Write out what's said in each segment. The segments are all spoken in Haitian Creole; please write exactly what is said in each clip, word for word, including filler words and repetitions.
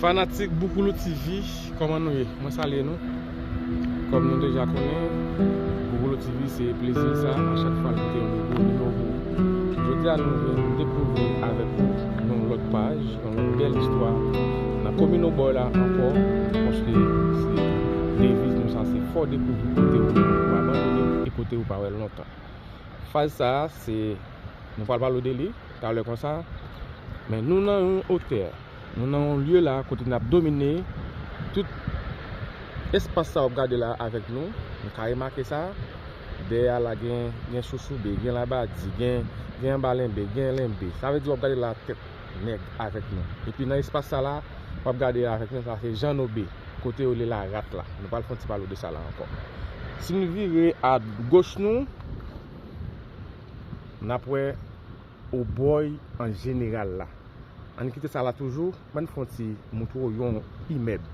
Fanatik Boukoulou T V, kòman nou ye? Mwen salye nou. Kòm nou deja konnen, Boukoulou T V se plezi l sa, a chak fwa l pote yon nouvo nimewo pou ou. Jodi a nou vin dekouvri avèk ou yon lòt paj, yon lòt bèl istwa nan komin Obòy la ankò, paske se deviz nou sa, se fò w dekouvri kote ou abandone e kote ou pa wè l lontan. Faj sa a, se, nou pral pale w de li talè konsa, men nou nan yon otè, nou nan yon lye la kote n ap domine tout espas sa w ap gade la avèk nou. Nou ka remake sa, dèyè a la gen, gen Chouchoube, gen Labadi, gen, gen Anba Lenbe, gen Lenbe. Sa vle di w ap gade la tèt nèg avèk nou. Epi nan espas sa la, w ap gade avèk nou, sa se Jan Nobe, kote yo rele Larat la. Nou pral fè yon ti pale w de sa la ankò. Si n vire a goch nou, n ap wè Obòy an jeneral la. Ann kite sa la toujou, ban n fè yon ti montre w yon imèb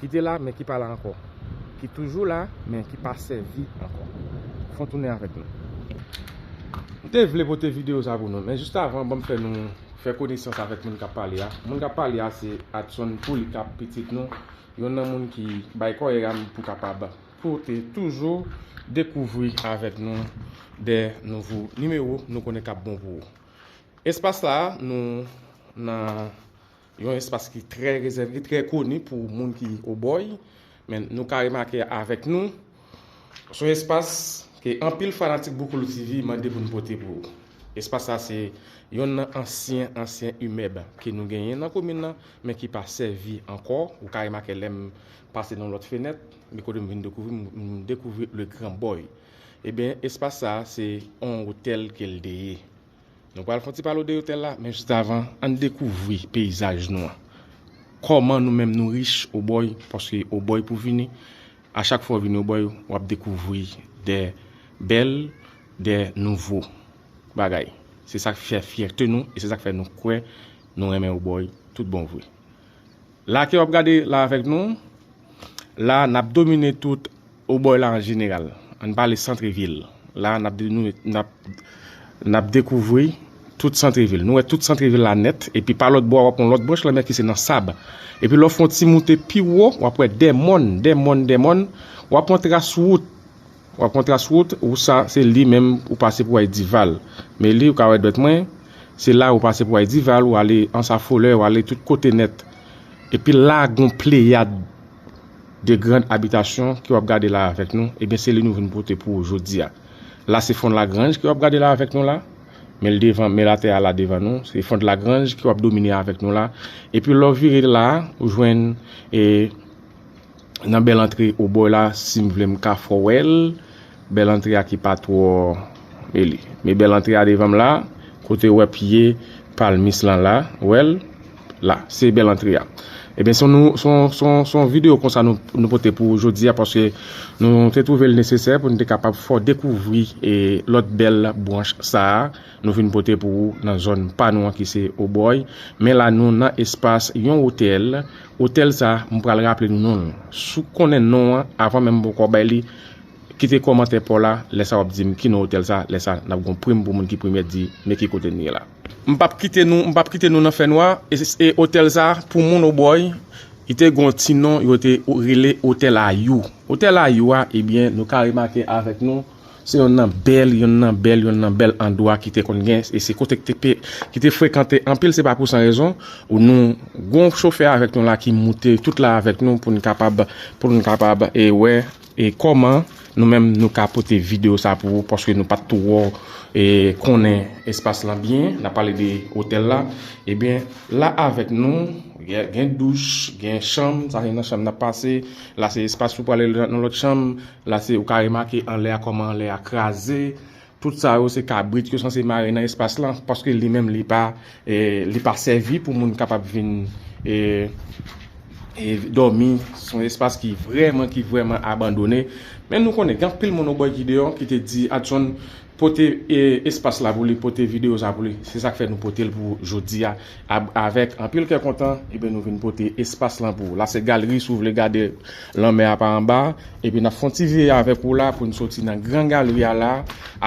ki te la, men ki pa la ankò. Ki toujou la, men ki pa sèvi ankò. Fè w tounen avèk nou. M te vle pote videyo sa pou nou, men jis avan, ban m fè nou fè konesans avèk moun k ap pale a. Moun k ap pale a se Adson Polycarpe, pitit nou, youn nan moun ki bay kòyè a m pou kapab pou te toujou dekouvri avèk nou de nouvo nimewo nou konnen k ap bon pou ou. Espas la, nou nan yon espas ki trè rezève, ki trè koni pou moun ki Obòy, men nou ka remake avèk nou, se yon espas ke anpil fanatik Boukoulou T V mande pou n pote pou ou. Espas sa se yonn nan ansyen, ansyen imèb ke nou genyen nan komin nan, men ki pa sèvi ankò. Ou ka remake lè m pase nan lòt fenèt, men kote m vin dekouvri, m, m dekouvri Le Grand Boy. Ebyen, espas sa se yon otèl ke l te ye. Nou pral fè yon ti pale w de otèl la, men jis avan, ann dekouvri peyizaj nou an. Kòman nou menm nou rich Obòy, paske Obòy pou vini, a chak fwa w vini Obòy, w ap dekouvri de bèl, de nouvo bagay. Se sa k fè fyète nou, e se sa k fè nou kwè nou renmen Obòy tout bon vre. La ke w ap gade la avèk nou, la n ap domine tout Obòy la an jeneral. Ann pale santrevil. La n ap, nou, n ap, n ap dekouvri tout santrevil. Nou wè tout santrevil la nèt, epi pa lòt bò a w ap yon lòt branch lanmè ki se nan sab. Epi lè w fè yon ti moute pi wo, w ap wè de mòn, de mòn, de mòn, w ap yon tras wout. W ap pran tras wout, ou sa, se li menm, ou pase pou w al Dival. Men li, ou ka wè dwèt mwen, se la ou pase pou w al Dival, ou ale Ansa Folè, ou ale tout kote nèt. Epi la, gon pleyad de grann abitasyon ke w ap gade la avèk nou, ebyen, se li nou vin pote pou ou jodi a. La, se Fond Lagrange ke w ap gade la avèk nou la. Men l devan, men latè a la devan nou, se Fond Lagrange ke w ap domine avèk nou la. Epi lè w vire la, ou jwenn, e, nan bèl antre Obòy la, si m vle m ka fè w wè l. Bèl antre a ki pa twò, e li. Men bèl antre a devan m la, kote w wè pye palmis lan la, w wè l la, se bèl antre a. Ebyen, se yon, se yon, se yon, se yon videyo konsa nou, nou pote pou jodi a, paske nou te twouve l nesesè pou nou te kapab fè w dekouvri, e, lòt bèl branch sa a, nou vin pote pou ou nan zòn pa nou an ki se Obòy. Men la, nou nan espas yon otèl. Otèl sa, m pral raple nou non l. Si w konnen non an, avan menm m poko bay li, kite kòmantè pa w la, lè sa w ap di m ki non otèl sa, lè sa n ap gon prim pou moun ki premye di, men ki kote n ye la. M p ap kite nou, m p ap kite nou nan fènwa, e, e otèl sa, pou moun Obòy, li te gon ti non, yo te rele Otèl Ayou. Otèl Ayou a, ebyen, nou ka remake avèk nou, se yonn nan bèl, yonn nan bèl, yonn nan bèl andwa ki te konn gen, e se kote ki te pe, ki te frekante anpil, se pa pou san rezon, ou nou gon chofè avèk nou la ki moute tout la avèk nou pou n kapab, pou n kapab, e wè, e kòman nou menm nou ka pote videyo sa pou ou, paske nou pa t twò, e konnen espas lan byen, n ap pale de otèl la, ebyen, la avèk nou, gen, gen douch, gen chanm, sa se nan chanm n ap pase, la se espas pou prale nan lòt chanm, la se ou ka remake anlè a kòman anlè a kraze. Tout sa yo se kabrit yo sanse mare nan espas lan, paske li menm li pa, e, li pa sèvi pou moun kapab vin, e, e, dòmi. Se yon espas ki vrèman, ki vrèman abandone. Men nou konnen gen anpil moun Obòy ki deyò ki te di Adson pote, e, espas la pou li, pote videyo sa pou li. Se sa k fè nou pote l pou jodi a. Ab-, avèk anpil kè kontan, ebyen, nou vin pote espas lan pou ou. La se galeri, si w vle gade lanmè a pa anba. Epi n ap fè yon ti vire avèk ou la pou n soti nan gran galeri a la.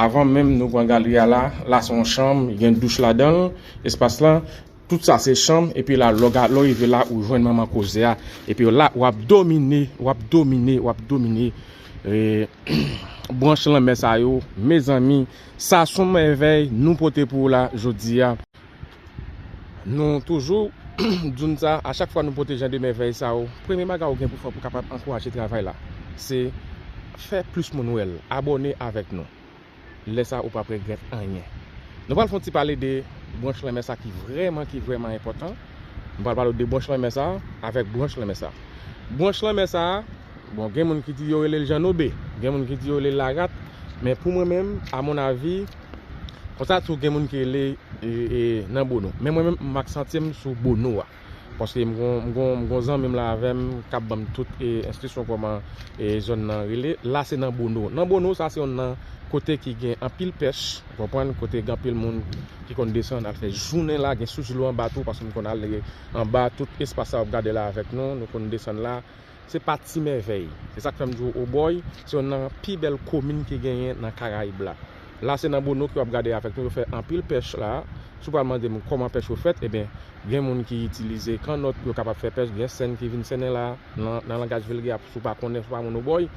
Avan menm nou pran galeri a la, la se yon chanm, gen douch ladan l, espas lan. Tout sa se chanm, epi la, lè w ga-, lè w rive la, ou jwenn manman koze a. Epi la, w ap domine, w ap domine, w ap domine, e, branch lanmè sa yo. Mezanmi, sa se yon mèvèy nou pote pou w la jodi a. Nou toujou di n sa, a chak fwa nou pote jan de mèvèy sa yo, premye bagay ou gen pou fè pou kapab ankouraje travay la, se fè plis moun wè l, abòne avèk nou. Lè sa, ou p ap regrèt anyen. Nou pral fè yon ti pale de branch lanmè sa ki vrèman, ki vrèman enpòtan. Nou pral pale de branch lanmè sa avèk branch lanmè sa. Branch lanmè sa, bon, gen moun ki di yo rele l Jan Nobe, gen moun ki di yo rele l Larat, men pou mwen menm, a mon avi, konsa tou gen moun ki rele, e, e, nan Bono. Men mwen menm, m ak santi m sou Bono a. Paske m gon, m gon, m gon zanmi m la avè m k ap ban m tout, e, enstriksyon kòman, e, zòn nan rele. La se nan Bono. Nan Bono, sa se yon nan kote ki gen anpil pèch, ou konprann, kote gen anpil moun ki konn desann al fè jounen la, gen sous dlo anba tou, paske m konn ale anba tout espas sa w ap gade la avèk nou, nou konn desann la. Se pa ti mèvèy. Se sa k fè m di w Obòy, se youn nan pi bèl komin ki genyen nan Karayib la. La se nan Bono ke w ap gade avèk nou, yo fè anpil pèch la. Si w pral mande m kòman pèch yo fèt, ebyen, gen moun ki itilize kannòt pou yo kapab fè pèch, gen sèn ki vin sènen la, nan, nan langaj vilgè, si w pa konnen, si w pa moun Obòy,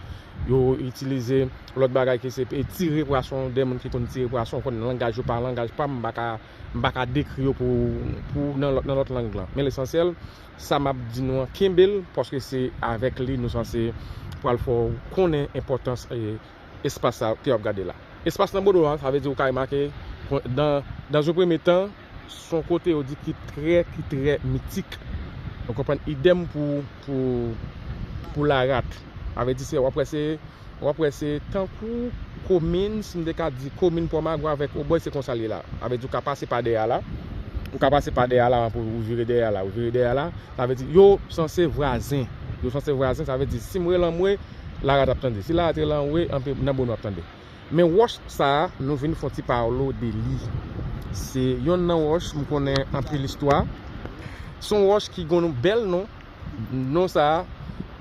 yo itilize lòt bagay ki se tire pwason, de moun ki konn tire pwason, konn langaj yo pa langaj pa m, m pa ka, m pa ka dekri yo pou, pou nan lòt, nan lòt lang lan. Men lesansyèl, sa m ap di nou an, kenbe l, paske se avèk li nou sanse pral fè w konnen enpòtans, e, espas sa ke w ap gade la. Espas nan Bono a, sa vle di ou ka remake, dans, dans un premier temps, se yon kote yo di ki trè, ki trè mitik. Ou konprann? Idèm pou, pou, pou Larat. Sa vle di se, w ap wè se, w ap wè se tankou komin, si m te ka di komin Pòmagwa avèk Obòy, se konsa l ye la. Sa vle di ou ka pase pa dèyè a la. Ou ka pase pa dèyè a la, pou ou vire dèyè a la, ou vire dèyè a la. Sa vle di, yo sanse vwazen. Yo sanse vwazen, sa vle di, si m rele anmwe, Larat ap tande. Si Larat rele anmwe, anpe nan Bono ap tande. Men wòch sa a, nou vin fè yon ti pale w de li. Se yonn nan wòch m konnen anpil istwa. Se yon wòch ki gon bèl non. Non sa a,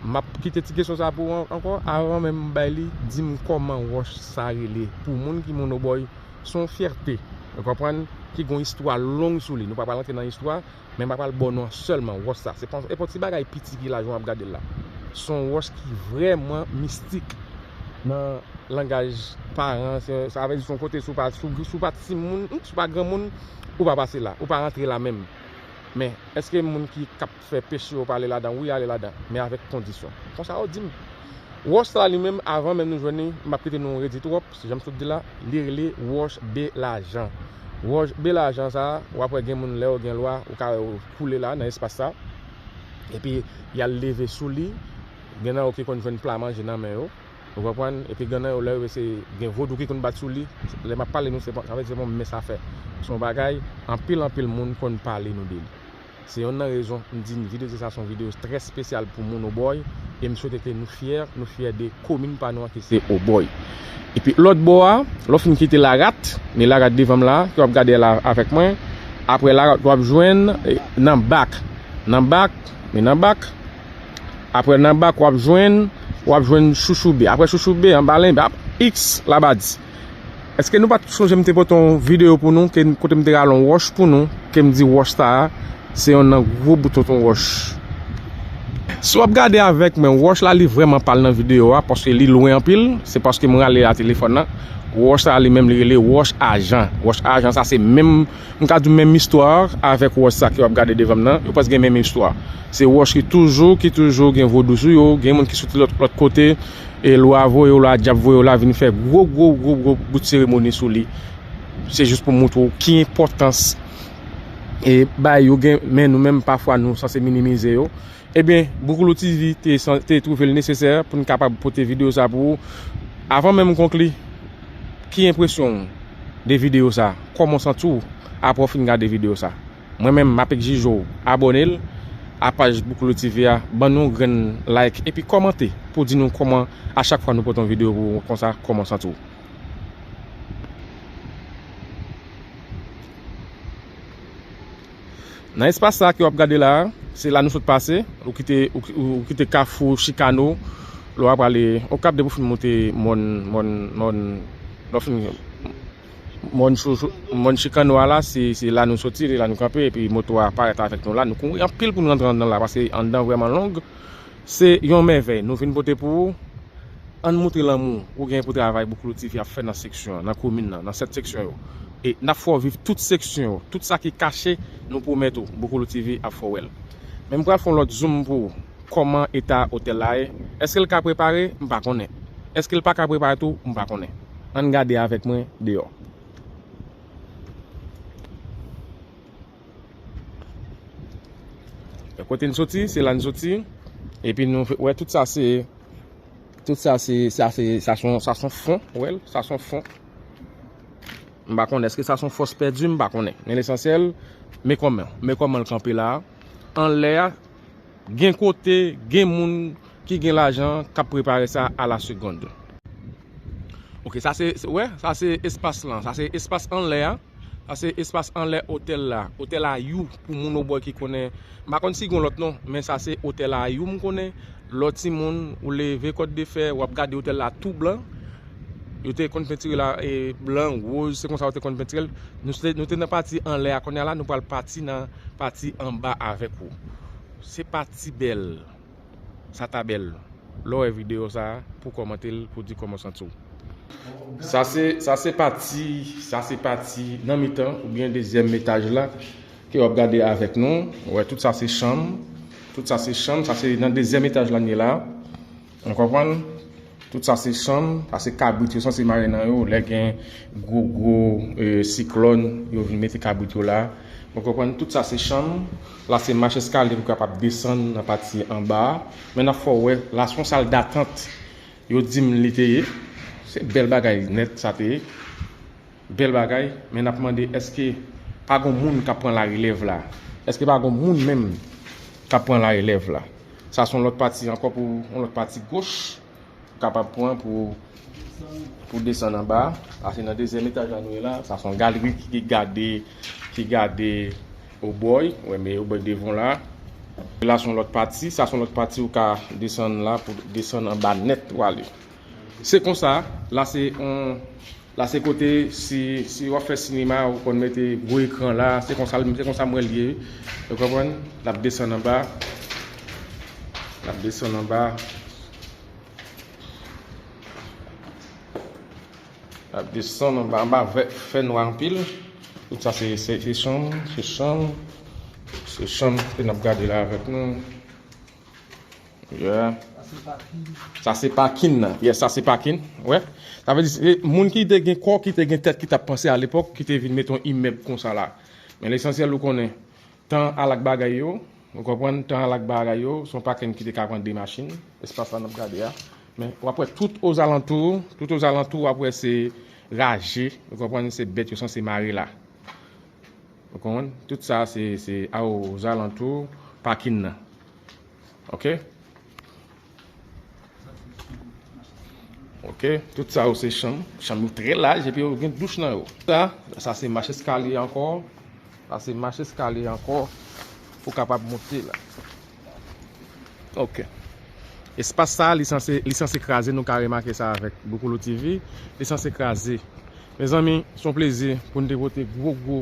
m ap kite ti kesyon sa a pou ou an-, ankò, avan menm m bay li, di m kòman wòch sa a rele. Pou moun ki moun Obòy, se yon fyète, ou konprann, ki gon istwa long sou li. Nou pa pral antre nan istwa, men m pa pral ba w non an sèlman, wòch sa. Se pa, e pa yon ti bagay piti ki la jan w ap gade l la. Se yon wòch ki vrèman mistik. Nan langaj paran, se, sa vle di se yon kote si w pa, si w, si w pa timoun, si w pa granmoun, ou pa pase la, ou pa rantre la menm. Men, èske moun ki k ap fè peche yo pa ale ladan? Wi, ale ladan, men avèk kondisyon. Konsa yo di m. Wòch sa li menm, avan menm nou jwenn li, m ap kite nou redi twòp, se jan m sot di la, li rele wòch Belajan. Wòch Belajan sa, w ap wè gen moun lè yo gen lwa, ou ka wè yo koule la nan espas sa. Epi, y al leve sou li, gen nan yo ki konn jwenn pla manje nan men yo. Ou konprann? Epi gen nan yo, lè yo se gen vodou ki konn bat sou li, lè m ap pale nou, se pa, sa vle di se pa yon mès afè. Se yon bagay, anpil, anpil moun konn pale nou de li. Se yonn nan rezon m di n videyo sa se yon videyo trè espesyal pou moun Obòy, e m swete ke nou fyè, nou fyè de komin pa nou an ki se Obòy. Epi lòt bò a, lè w fin kite Larat, men Larat devan m la, ke w ap gade la avèk mwen, apre Larat w ap jwenn, e, nan Bak. Nan Bak, men nan Bak, Apre nan Bak w ap jwenn, w ap jwenn Chouchoube. Apre Chouchoube, anba Lenbe, ap X Labadi. Èske nou pa t sonje m te pote yon videyo pou nou, ke, kote m te rale yon wòch pou nou, ke m di wòch sa a, se yonn nan gwo bout tonton wòch. Si w ap gade avèk mwen, wòch la li vrèman pale nan videyo a, paske li lwen anpil, se paske m rale a telefòn nan. Wòch sa a li menm li rele wòch ajan. Wòch ajan sa se menm M ka di w menm istwa avèk wòch sa ke w ap gade devan m nan, yo prèske gen menm istwa. Se wòch ki toujou, ki toujou gen vodou sou yo, gen moun ki soti lòt, lòt kote, e lwa voye yo la, dyab voye yo la, vin fè gwo, gwo, gwo, gwo bout seremoni sou li. Se jis pou montre w ki enpòtans, e, bagay yo gen, men nou menm pafwa nou sanse minimize yo. Ebyen, Boukoulou T V te san-, te twouve l nesesè pou n kapab pote videyo sa pou ou. Avan menm m konkli, ki enpresyon w de videyo sa? Kòman w santi w apre w fin gade videyo sa? Mwen menm, m ap egzije w abòne l a paj Boukoulou T V a, ban nou yon grenn like, epi kòmante pou di nou kòman, a chak fwa nou pote yon videyo pou ou konsa, kòman w santi w. Nan espas sa ke w ap gade la a, se la nou sot pase. Ou kite, ou, ou, ou kite Kafou Chikano, lè w ap prale Okap, depi w fin monte mòn, mòn, mòn, lè w fin, Mòn Chou-, Mòn Chikano a la, se, se la nou soti, se la nou kanpe, epi moto a parèt avèk nou la. Nou kouri anpil pou nou rantre anndan la, paske anndan vrèman long. Se yon mèvèy nou vin pote pou ou. Ann montre lanmou ou gen pou travay Boukoulou T V ap fè nan seksyon an, nan komin nan, nan sèt seksyon yo. E n ap fè w viv tout seksyon yo, tout sa ki kache, nou pwomèt ou, Boukoulou T V ap fè w wè l. Men m pral fè yon lòt zoom pou ou. Kòman eta otèl la ye? Èske l ka prepare? M pa konnen. Èske l pa ka prepare tou? M pa konnen. Ann gade avèk mwen deyò. Kote n soti, se la n soti. Epi nou wè tout sa se, tout sa se, sa se, sa se yon, sa se yon fon, ou wè l, sa se yon fon. M pa konnen èske sa se yon fòs pèdi, m pa konnen. Men lesansyèl, men kòman, men kòman l kanpe la. Anlè a, gen kote, gen moun ki gen lajan k ap prepare sa a la segonn. Ok, sa se, se, wè, sa se espas lan. Sa se espas anlè a. Sa se espas anlè otèl la. Otèl Ayou, pou moun Obòy ki konnen. M pa konn si gon lòt non, men sa se otèl Ayou m konnen. Lè w timoun, ou leve kòt de fè, w ap gade otèl la tou blan. Yo te konn pentire la, e, blan, woz, se konsa yo te konn pentire l. Nou te, nou te nan pati anlè a, kounye a la, nou pral pati nan pati anba avèk ou. Se pati bèl. Sa ta bèl. Lè w wè videyo sa a, pou w kòmante l, pou w di kòman w santi w. Sa se, sa se pati, sa se pati nan mitan oubyen dezyèm etaj la ke w ap gade avèk nou. Ou wè, tout sa se chanm. Tout sa se chanm. Sa se nan dezyèm etaj la n ye la. Ou konprann? Tout sa se chanm, sa se kabrit yo sanse mare nan yo. Lè gen gwo, gwo, e, siklòn, yo vin mete kabrit yo la. Ou konprann? Tout sa se chanm. La se mach eskalye pou kapab desann nan pati anba a. Men n ap fè w wè, la se yon sal datant. Yo di m li te ye. Se bèl bagay nèt sa te ye. Bèl bagay, men n ap mande èske pa gon moun k ap pran larelèv la? Èske pa gon moun menm k ap pran larelèv la? Sa se yon lòt pati ankò pou yon lòt pati goch ou kapab pran pou, pou desann anba. Sa se nan dezyèm etaj la nou ye la. Sa se yon galri ki gade, ki gade Obòy. Wè, men Obòy devan la. La se yon lòt pati. Sa se yon lòt pati ou ka desann la pou desann anba nèt pou ale. Se konsa, la se yon La se kote si, si w ap fè sinema, ou konn mete gwo ekran la, se konsa, se konsa m wè l ye. Ou konprann? L ap desann anba. L ap desann anba. L ap desann anba, anba fè, fè nwa anpil. Tout sa se, se, se chanm, se chanm. Se chanm ke n ap gade la avèk nou. Yeah. Sa se pakin nan. Yes, sa se pakin. Wè. Sa vle di, se moun ki te gen kò, ki te gen tèt, ki t ap panse alepòk, ki te vin mete yon imèb konsa la. Men lesansyèl, ou konnen, tan al ak bagay yo, ou konprann, tan al ak bagay yo, se yon pakin ki te ka pran de machin, espas la n ap gade a. Men w ap wè tout ozalantou, tout ozalantou, w ap wè se raje, ou konprann, se bèt yo sanse mare la. Ou konprann? Tout sa se, se a ozalantou pakin nan. Ok? Ok, tout sa yo se chanm. Chanm yo trè laj epi yo gen douch nan yo. Sa, sa se mach eskalye ankò. Sa se mach eskalye ankò pou kapab monte la. Ok. Espas sa, li sanse, li sanse kraze, nou ka remake sa avèk Boukoulou T V. Li sanse kraze. Mezanmi, se yon plezi pou n te pote gwo, gwo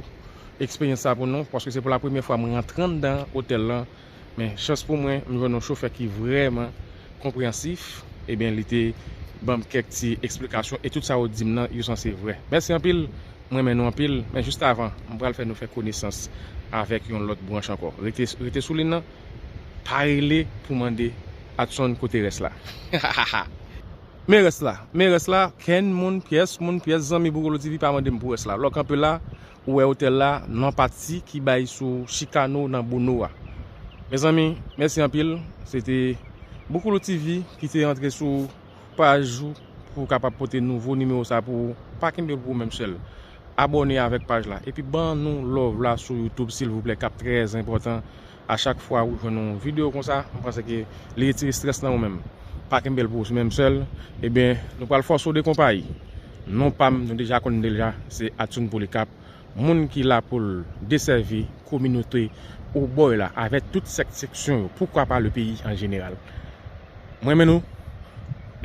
eksperyans sa pou nou, paske se pou la premyè fwa mwen rantre anndan otèl lan. Men chans pou mwen, m jwenn yon chofè ki vrèman konpreyansif. Ebyen, li te ban m kèk ti eksplikasyon e tout sa yo di m nan, yo sanse vrè. Mèsi anpil, m renmen nou anpil, men jis avan, m pral fè nou fè konesans avèk yon lòt branch ankò. Rete, rete sou liy nan, pa rele pou mande Adson kote rès la. Men rès la, men rès la, kenn moun, pyès moun, pyès zanmi Boukoulou T V pa mande m pou rès la. Lè w kanpe la, ou wè otèl la, nan pati ki bay sou Chikano nan Bono a. Mezanmi, mèsi anpil. Se te Boukoulou T V ki te antre sou paj ou pou w kapab pote nouvo nimewo sa pou ou. Pa kenbe l pou ou menm sèl. Abòne avèk paj la. Epi ban nou love la sou YouTube, silvouplè, k ap trè enpòtan. A chak fwa ou jwenn yon videyo konsa, m panse ke li retire estrès nan ou menm. Pa kenbe l pou ou menm sèl. Ebyen, nou pral fòse w de konpayi. Non pa m, nou deja konn deja, se Adson Polycarpe. Moun ki la pou l desèvi kominote Obòy la avèk tout sèk seksyon yo, poukwa pa le peyi an jeneral. Mwen menm nou,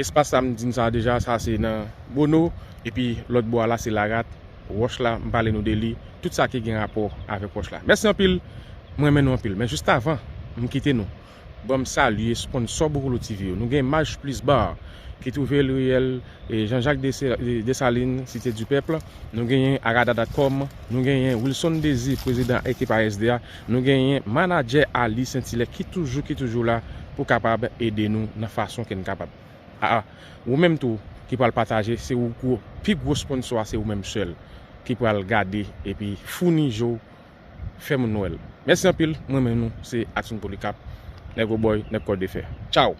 espas sa m di n sa deja, sa se nan Bono, epi lòt bò a la se Larat, Wòch la, m pale nou de li, tout sa ki gen rapò avèk wòch la. Mèsi anpil, mwen renmen nou anpil. Men jis avan m kite nou, ban m salye sponsò Boukoulou T V yo. Nou gen Maj Plis Bar, ki twouve l riyèl, e, Jean-Jacques Desa-, Dessalines, Cité du Peuple. Nou genyen Arada dot com, nou genyen Wilson Désir, prezidan ekip A S D a. Nou genyen manadjè Ali Sentilè ki toujou, ki toujou la pou kapab ede nou nan fason ke n kapab. A, a, ou menm tou ki pral pataje, se ou gwo, pi gwo sponsò a, se ou menm sèl ki pral gade epi founi je w, fè moun wè l. Mèsi anpil, mwen menm nou, se Action Polycarp, nèg Obòy, nèg Kòdefè. Tchaw!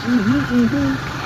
Mhm, mhm.